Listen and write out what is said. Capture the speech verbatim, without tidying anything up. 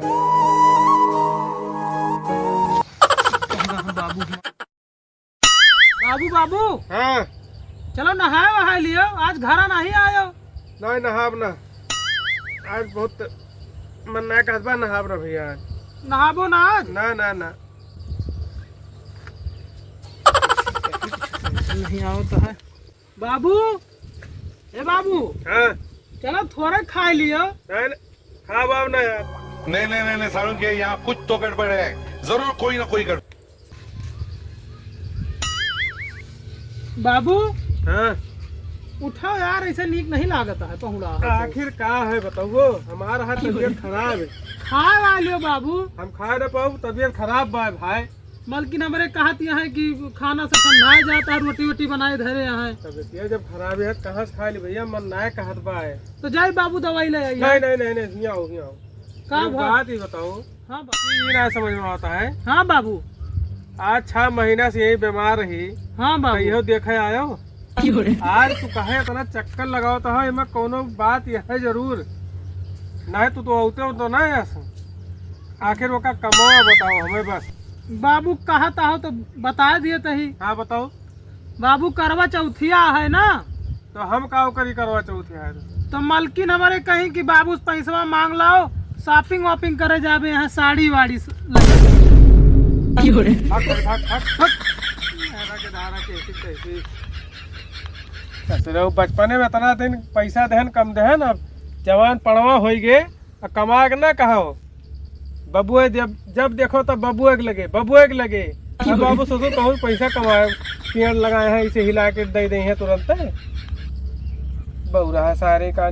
बाबू, बाबू। हाँ। चलो नहाए वहाए लियो, आज घरा नहीं आयो। नहीं नहाब ना, आज बहुत मन ना कहत बा नहाब ना भैया आज। नहाबो ना आज? ना, ना, ना। नहीं आवत है। बाबू, ए बाबू। हाँ। चलो थोड़ा खाए लियो। नहीं, नहीं, खाब ना यार। नहीं, नहीं, नहीं, नहीं, सारुण के यहाँ कुछ तो गड़बड़ है, जरूर कोई ना कोई गड़बड़। बाबू। हाँ। उठाओ यार, ऐसे नीक नहीं लागत है, पहुड़ा है। आखिर का है बताओ, हमारा है तबीयत खराब है। खाए वाले हो बाबू। हम खाए ना पाऊ, तबीयत खराब बा भाई। मलकिन हमरे कहत यहाँ है कि खाना से ठंडाए जाता है, रोटी वोटी बनाए धरे यहाँ है। तबीयत जब खराब है, कहाँ से खाए ली भैया, मन ना कहत बा है। तो जाई बाबू दवाई ले आई। नहीं, नहीं, नहीं, नहीं, हियाँ आओ, हियाँ आओ। का एगो भा- बात ही बताओ। हाँ बाबू। ये ना समझ में आता है। हाँ बाबू। आज छह महीना से यही बीमार रही। हाँ बाबू। तो इहो देखे आयो। क्यों रे? आज तू काहे इतना चक्कर लगावत हो, एमे कोनो बात यह है जरूर। नहीं तू तो औते हो तो ना यस। आखिर ओका कमावा बताओ हमें बस। बाबू कहत हो तो बता दिए तही। हाँ बताओ। बाबू करवा चौथिया है ना? तो हम का करी करवा चौथिया है तो? तो मलकिन हमारे कहीं कि बाबू से पैसवा मांग लाओ, shopping वॉपिंग करे जाबे यहाँ साड़ी वाड़ी से लगे। क्यों रे? हट, हट, हट, हट, हट। मेरा के धारा कैसी कैसी। ससुरे, वो बचपने में इतना दिन पैसा देहन, कम देहन, अब जवान पड़वा होई गे, अब कमा के ना कहो। बबुए जब, जब देखो तब बबुए के लगे, बबुए के लगे। अब बाबू ससुर कहूँ पैसा कमाए, पेड़ लगाए हैं, इसे हिला के दे दे हैं तुरंत। बौरा है सारे का